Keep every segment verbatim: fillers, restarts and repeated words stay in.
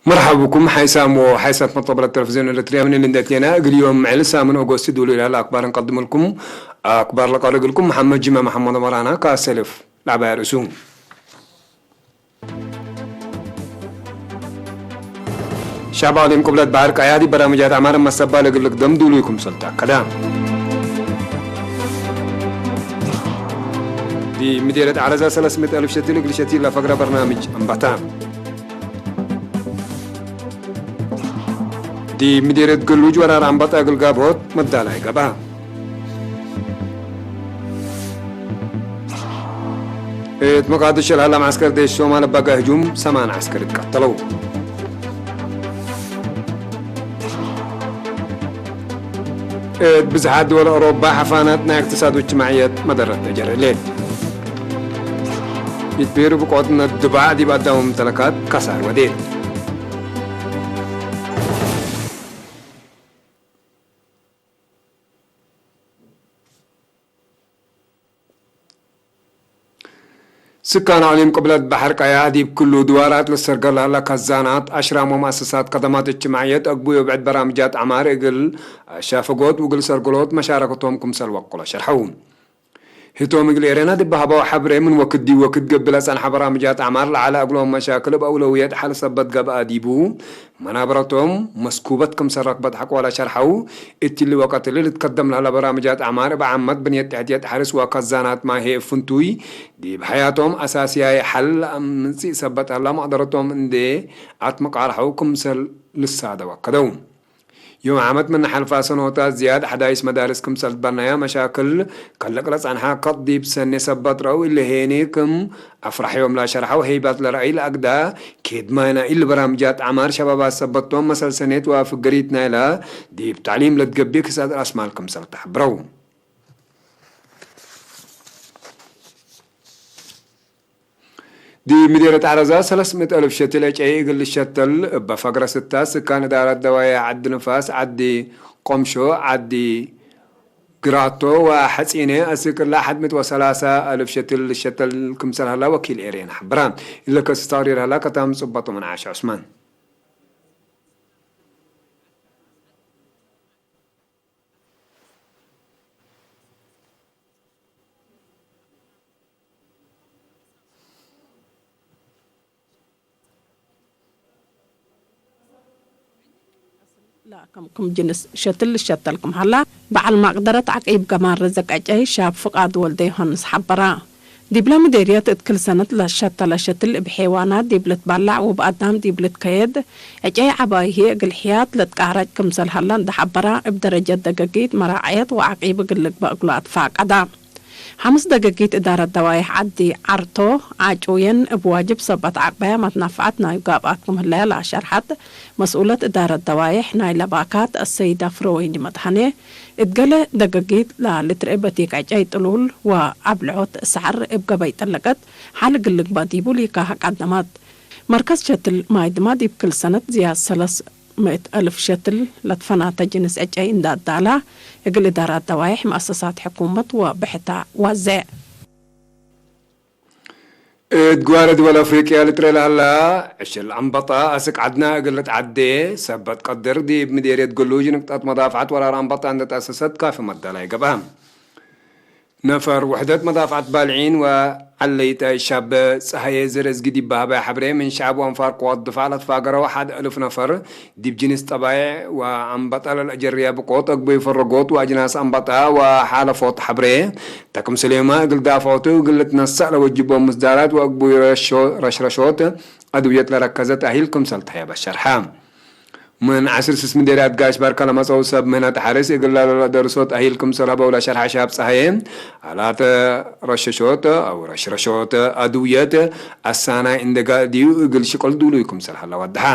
መርሐብ ብኩም ሓይሳም ወሓይሳት መጠበለት ተለፍዝዮን ኤረትርያ ምን እንዴ ቴና፣ እግል ዮም ምዕል ሳምን ኦጎስት ዱሉ ኢላለ አክባር እንቀድምልኩም። አክባር ለቀርእ እግልኩም መሐመድ ጅማ መሐመድ መራና ካሰልፍ ለዐባይ ርእሱ። ሸዕብ አቅሊም ቅብለት በሐር ቀያ ዲብ በራምጃት አማር መሰባል እግል ልቅደም ዱሉይ ክምሰል ተአከደ። ዲብ ምዴርየት ዐረዛ ሰለስ ምእት አልፍ ሸትል እግል ሸቲል ለፈግረ በርናምጅ አንበታ። ዲብ ምዴርየት ገሉጅ ወራር አንበጣ እግል ጋብሆት መዳላይ ገብአ። እት መቃድሾ ለሀላ መዐስከር ዴሽ ሶማል እበ ህጁም ሰማን ዐስከር እት ቀተለው። እት ብዝሓት ድወል አውሮፓ ሐፋናት ናይ እቅትሳድ ወእጅትማዕየት መደረት ተጀር ህሌት። ኢትቤሩ ብቆትነት ድባዕ ዲብ አዳም ወሙምተለካት ከሳር ወዴት። ስካን አቅሊም ቅብለት በሐር ቀያ ዲብ ክሉ ድዋራት ልሰርገል ለሀላ ከዛናት፣ አሽራም ወመአሰሳት ከደማት እጅትማዕየት አግቡይ ወብዕድ በራምጃት ዐማር እግል አሻፍጎት ወእግል ሰርግሎት መሻረከቶም ክምሰል ወቅሎ ሸርሐው። ህቶም እግል ኤረና ዲብ ሀበው ሐብሬ፣ ምን ወክድ ዲብ ወክድ ገብእ ለጸንሐ በራምጃት ዐማር ለዐለ እግሎም መሻክል እብ አውለውየት ሐል ሰበት ገብአ ዲቡ፣ መናበረቶም መስኩበት ክምሰል ረክበት ሐቆለ ሸርሐው። እትሊ ወቀት እሊ ልትከደም ለሀለ በራምጃት ዐማር እብ ዓመት ብንየት ተሕትየት ሐርስ ወከዛናት ማይ ህይ እብ ፍንቱይ ዲብ ሐያቶም አሳስያይ ሐል ለአምጽእ ሰበት ሀላ መቅደረቶም እንዴ አትመቃርሐው ክምሰል ልሳደው አከደው። ዮም ዓመት ምን ሐልፋ ሰኖታት ዝያድ ሐዳይስ መዳርስ ክምሰል ትበነያ መሻክል ከልቅ ለጸንሐ ከጥ ዲብ ሰኔ ሰበት ረአው እሊ ሄኒ ክም አፍራሕዮም ለሸርሐው ሄይባት ለረአይ ለአግዳ ኬድማይ ናይ እሊ በራምጃት ዐማር ሸባባት ሰበቶም መሰል ሰኔት ወፍግሪት ናይላ ዲብ ተዕሊም ለትገብእ ክስአት ራስ ማል ክምሰል ተሐብረው። ዲብ ምዴርየት ዐረዛ ሰለስ ምእት አልፍ ሸትል ዕጨይ እግል ልሸተል እበ ፈግረ ስታ ስካን እዳረት ደዋዬሕ ዐዲ ንፋስ፣ ዐዲ ቆምሾ፣ ዐዲ ግራቶ ወሐጺኔ አስክ እላ ሐድ ምእት ወሰላሳ አልፍ ሸትል ልሸተል ክምሰል ሀላ ወኪል ኤሬን ሐብራ። እለ ከስስ ተቅሪር ሀላ ከታም ጽበጦ ምን ዓሽ ዑስማን። ለክም ክም ጅንስ ሸትል ልሸተል ክም ሀላ፣ በዐል ማቅደረት ዐቂብ ገማር ርዝቅ ዕጨይ ሻብ ፍቃድ ወልደ ዮሐንስ ሐበራ። ዲብለ ምዴርየት እት ክል ሰነት ለሸተለ ሸትል እብ ሔዋናት ዲብ ልትበላዕ ወእብ አዳም ዲብ ልትከየድ፣ ዕጨይ ዐባይ ህዬ እግል ሕያት ለትቃረጭ ክምሰል ሀለ እንዴ ሐበራ፣ እብ ደረጀት ደገጊት መራዐየት ወዐቂብ እግል ልግበእ እግሉ አትፋቀዳ። ሐምስ ደገጊት እዳረት ደዋዬሕ ዐዲ ዐርቶ፣ ዓጩየን እብ ዋጅብ ሰበት ዐቅበያ መትናፍዐት ናዩ ጋብአት ክም ህለየ ለአሸርሐት መስኡለት እዳረት ደዋዬሕ ናይለ ባካት አሰይዳ ፍረወይኒ መድሐኔ፣ እት ገሌ ደገጊት ለልትርኤ በቲክ ዕጨይ ጥሉል ወአብልዖት ሰዐር እብ ገበይ ጠለቀት ሐል እግል ልግበእ ዲቡ ሊካህ ቀደመት። መርከዝ ሸትል ማይ ድማ ዲብ ክል ሰነት ዝያድ ሰለስ ምእት አልፍ ሸትል ለትፈናተ ጅንስ ዕጨይ እንዴ አዳላ፣ እግል እዳራት ደዋዬሕ፣ መአሰሳት ሕኩመት ወብሕታ ዋዜ። እት ግዋረ ድወል አፍሪቅያ ልጥሬ ለሀላ ዕሽል አንበጣ አስክ ዐድና እግል ልትዐዴ ሰበት ቀድር፣ ዲብ ምዴርየት ገሉጅ ንቅጠት መዳፍዐት ወራር አንበጣ እንዴ ተአሰሰት ካፊ መዳላይ ገብአ። ነፈር ውሕደት መዳፍዐት ባልዒን ወዐለይታይ ሻብ ጸሀየ ዘረዝጊ ዲብ በሀበ ሐብሬ፣ ምን ሸዐብ ወአንፋር ቅዋት ድፋዕ ለትፋገረው ሐድ እልፍ ነፈር፣ ዲብ ጅንስ ጠባይዕ ወአንበጣ ለልአጀርያ ብቆት፣ አግቡይ ፈረጎት ወአጅናስ አንበጣ ወሓለፎት ሐብሬ፣ ተክምስሌማ እግል ዳፍዖቱ እግል ልትነሰእ ለወጅቦም ምስዳራት ወአግቡይ ረሾ-፣ ረሽረሾት አድውየት ለረከዘ ተእሂል ክምሰል ተህየበ ሸርሐ። ምን ዐስር ስስ ምዴርያት ጋሽ ባርከ ለመጸው ሰብ ምህነት ሐርስ እግል ለደርሶ ተእሂል ክምሰል ሀበው ለሸርሐ ሻብ ጸሀየ፣ አላተ ረሸሾት አው ረሽረሾት አድውየት አሳናይ እንዴ ጋድዩ እግል ሽቅል ዱሉይ ክምሰል ሀለ ወደሐ።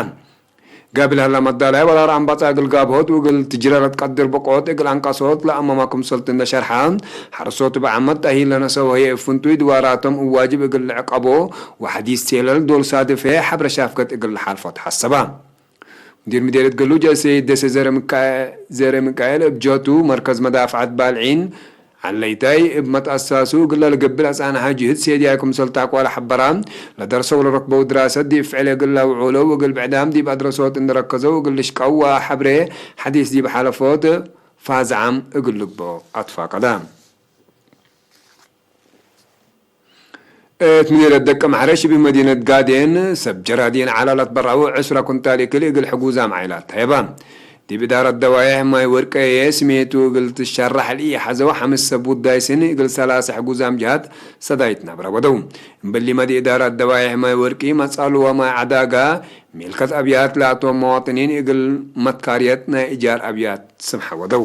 ጋብል ሀላ መዳላይ ወራር አንባጻ እግል ጋብሆት ወእግል ትጅረ ለትቀድር ብቆት እግል አንቀሶት ለአመማ ክምሰልቱ እንዴ ሸርሐ፣ ሐርሶት እብ ዓመት ተእሂል ለነሰው ህዬ እብ ፍንቱይ ድዋራቶም እብ ዋጅብ እግል ልዕቀቦ ወሐዲስ ቴለል ዶል ሳድፍ ህዬ ሐብረ ሻፍገት እግል ለሓልፎ ተሐሰባ። ሙዲር ምዴርየት ገሉጅ አሰይድ ደሴ ዘረ ምካ-፣ ዘረ ሚካኤል እብ ጀቱ፣ መርከዝ መዳፍዐት ባልዒን ዐለይታይ እብ መትአሳሱ እግል ለልገብእ ለጸንሐ ጅህድ ሴድያይ ክምሰል ታቅዋ ለሐበራ፣ ለደርሰው ለረክበው ድራሰት ዲብ ፍዕል እግል ለአውዑለው እግል ብዕዳም ዲብ አድረሶት እንዴ ረከዘው እግል ልሽቀው ወሐብሬ ሐዲስ ዲብ ሐለፎት ፋዝዓም እግል ልግበኦ አትፋቀደ። እት ምዲርየት ደቀ ማሕረሽ እብ መዲነት ጋዴን ሰብ ጀራዲን ዐለ ለትበረዐው ዕስረ ኩንታል እክል እግል ሕጉዛም ዓኢላት ተሀይበ። ዲብ እዳረት ደዋዬሕ ማይ ወርቀዬ ስሜቱ እግል ትሸራሕ ለኢሐዘው ሐምስ ሰብ ውዳይ ስን እግል ሰላሰ ሕጉዛም ጀሃት ሰዳይት ናብረ ወደው። እምበሊመ ዲብ እዳረት ደዋዬሕ ማይ ወርቂ፣ መጻሉ ወማይ ዐዳጋ፣ ሚልከት አብያት ለአቶም መዋጥኒን እግል መትካርየት ናይ እጃር አብያት ስምሐ ወደው።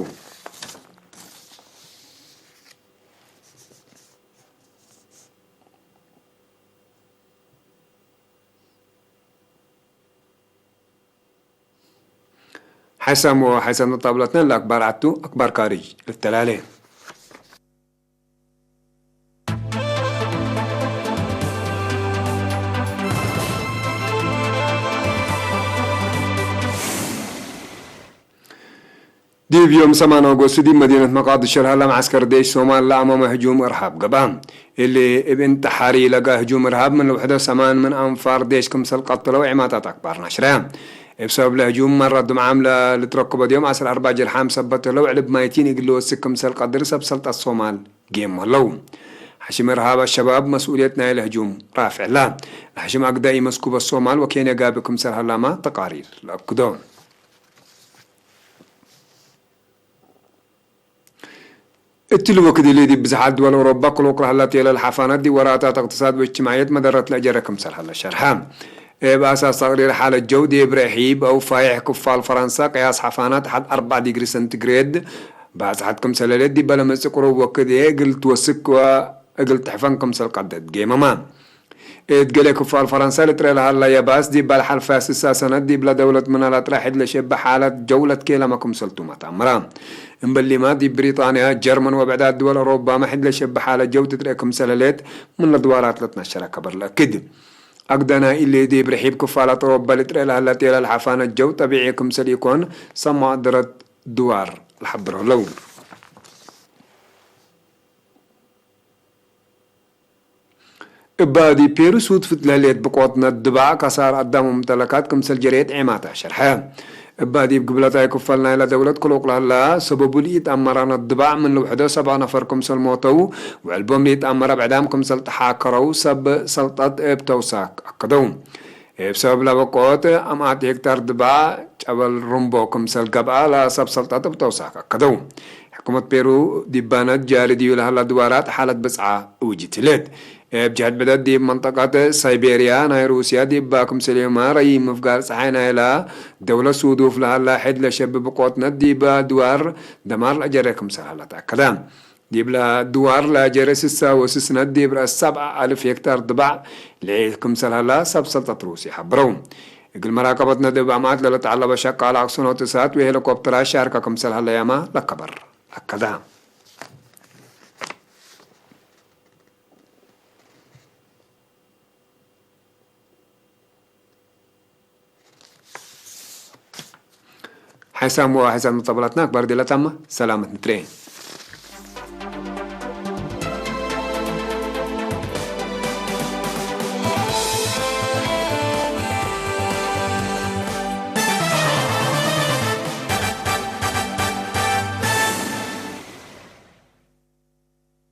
ሐይሳም ወሐይሳም ጣብለትነ ለአክባር ዐቱ፣ አክባር ካርጅ ልተላሌ። ዲብ ዮም ሰማን ኦጎስት ዲብ መዲነት መቃድሾ ለሀላ መዐስከር ዴሽ ሶማል ለአማመ ህጁም እርሃብ ገብአ። እሊ እብ እንተሓሪ ለገአ ህጁም እርሃብ ምን ለውሕዶ ሰማን ምን አንፋር ዴሽ ክምሰል ቀተለው ዒማታት አክባር ናሽረያ። እብ ሰበብ ለህጁም መረ ድምዓም ለልትረክቦ ዮም አስር አርባ ጀርሓም ሰበት ህለው ዕልብ ማይቲን እግል ልወስክ ክምሰል ቀድር ሰብ ሰልጠት ሶማል ጌም ሀለው። ሐሽም እርሃብ አሸባብ መስኡልየት ናይለ ህጁም ራፍዕ ላ። ለሐሽም አግደ ኢመስኩበ ሶማል ወኬንያ ጋብእ ክምሰል ሀላማ ተቃሪር ለአክዶ። እትሊ ወክድ እሊ ዲብ ብዝሓት ድወል አውሮፓ ክሉቅ ለሀላ ቴለል ሐፋነት ዲብ ወራታት እቅትሳድ ወእጅትማዕየት መደረት ለአጀረ ክምሰል ሀለ ሸርሐ። እብ አሳስ ተቅሪር ሓለት ጀው ዲብ ርሒብ አው ፋይሕ ክፋል ፈረንሳ ቅያስ ሐፋናት ሐድ አርበዕ ዲግሪ ሰንቲግሬድ ባጽሐት ክምሰል ህሌት ዲበ ለመጽእ ቅሩብ ወክድ ህዬ እግል ትወስክ ወእግል ትሕፈን ክምሰል ቀደት ጌመመ። እት ገሌ ክፋል ፈረንሳ ልጥሬ ለሀላ የባስ ዲበ ለሐልፈ ስሳ ሰነት ዲብለ ደውለት ምነ ለጥረ ሕድ ለሸብህ ሓለት ጀው ለትኬለመ ክምሰልቱመ ተአምረ። እምበሊመ ዲብ ብሪጣንያ፣ ጀርመን ወብዕዳት ድወል አውሮፓመ ሕድ ለሸብህ ሓለት ጀው ትጥሬ ክምሰል ህሌት ምን ለድዋራት ለትነሸረ ከበር ለአክድ። አግደ ናይ እሊ ዲብ ርሒብ ክፋላት አውሮፓ ልጥሬ ለሀለ ቴለል ሐፋነት ጀው ጠቢዒ ክምሰል ኢኮን ሰማእደረት ድዋር ለሐብሮ ህለው። እበ ዲብ ፔሩ ሱድፍት ለህሌት ብቆትነት ድባዕ ከሳር አዳም ወሙምተለካት ክምሰል ጀሬት ዔማታ ሸርሐ። እበ ዲብ ግብለታይ ክፈል ናይለ ደውለት ክሉቅ ለህላ ሰበቡ ለኢተአመራነት ድባዕ ምን ልውሕዶ ሰብዓ ነፈር ክምሰል ሞተው ወዕልቦም ለኢተአመረ ብዕዳም ክምሰል ተሓከረው ሰብ ሰልጠት እብ ተውሳክ አከደው። እብ ሰበብ ለበቆት አምኣት ሄክታር ድባዕ ጨበል ሩምቦ ክምሰል ገብአ ለሰብ ሰልጠት እብ ተውሳክ አከደው። ሕኩመት ፔሩ ዲባነት ጃሪ ዲዩ ለሀላ ድዋራት ሓለት ብጽዓ እውጅት ህሌት። እብ ጀህት ብዕደት ዲብ መንጠቀት ሳይቤርያ ናይ ሩስያ ዲባ ክምሰልዮመ ረዪም ምፍጋር ጸሓይ ናይላ ደውለት ሱዱፍ ለሀላ ሕድ ለሸብብ ቆትነት ዲባ ድዋር ደማር ለአጀረ ክምሰል ሀላ ተአከደ። ዲብለ ድዋር ለጀረ ስሳ ወስስነት ዲብ ረአስ ሰብዓ አልፍ ሄክታር ድባዕ ልዕል ክምሰል ሀላ ሰብ ሰልጠት ሩስየ ሐብረው። እግል መራቀበት ነድብ አምኣት ለለተዐለበ ሸቃለ አክስኖት እሳት ወሄሊኮፕተራት ሻርከ ክምሰል ሀለያመ ለከበር አከደ። ሐይሳም ወሐይሳም ጠብላትና አክባር ዲላ ታማ ሰላመት ንትሬ።